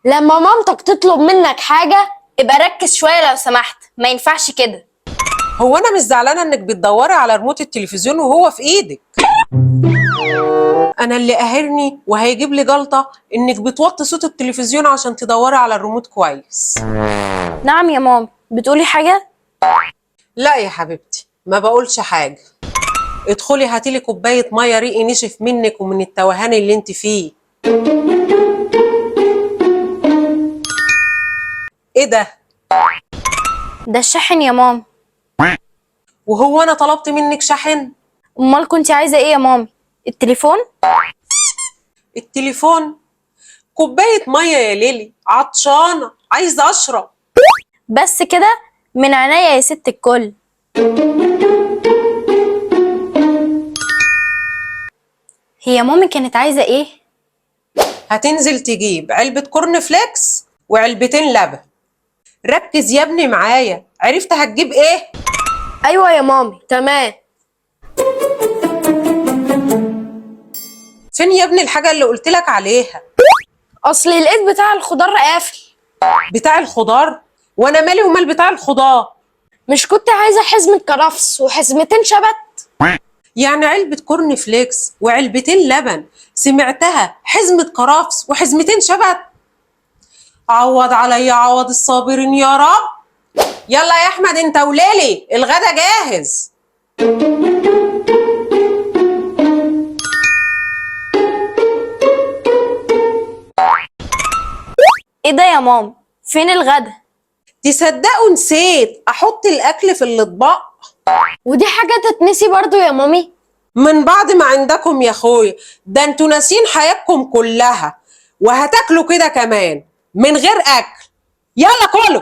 لما مامتك تطلب منك حاجة ابقى ركز شوية لو سمحت، ما ينفعش كده. هو انا مش زعلانة انك بتدوري على ريموت التلفزيون وهو في ايدك. انا اللي قاهرني وهيجيب لي جلطة انك بتوطي صوت التلفزيون عشان تدوري على الريموت كويس. نعم يا مامي، بتقولي حاجة؟ لا يا حبيبتي، ما بقولش حاجة. ادخلي هاتيلي كوباية مية، ريقي نشف منك ومن التوهان اللي انت فيه. ايه ده؟ ده الشاحن يا مامي. وهو انا طلبت منك شاحن؟ امال كنت عايزة ايه يا مامي؟ التليفون؟ التليفون؟ كوباية مية يا ليلي، عطشانة عايزه اشرب. بس كده؟ من عينيا يا ست الكل. هي مامي كانت عايزة ايه؟ هتنزل تجيب علبة كورن فليكس وعلبتين لبن. ركز يا ابني معايا، عرفت هتجيب ايه؟ ايوه يا مامي، تمام. فين يا ابني الحاجة اللي قلت لك عليها؟ اصل لقيت بتاع الخضار قافل. بتاع الخضار؟ وانا مالي ومال بتاع الخضار؟ مش كنت عايزة حزمة كرفس وحزمتين شبت؟ يعني علبة كورن فليكس وعلبتين لبن، سمعتها حزمة كرفس وحزمتين شبت. عوض عليا عوض الصابرين يا رب. يلا يا احمد انت وليلي، الغدا جاهز. ايه ده يا مام؟ فين الغدا؟ تصدقوا نسيت احط الاكل في الاطباق. ودي حاجة تتنسي برضو يا مامي؟ من بعد ما عندكم يا اخويا، ده انتوا ناسين حياتكم كلها وهتاكلوا كده كمان من غير اكل. يلا كلوا.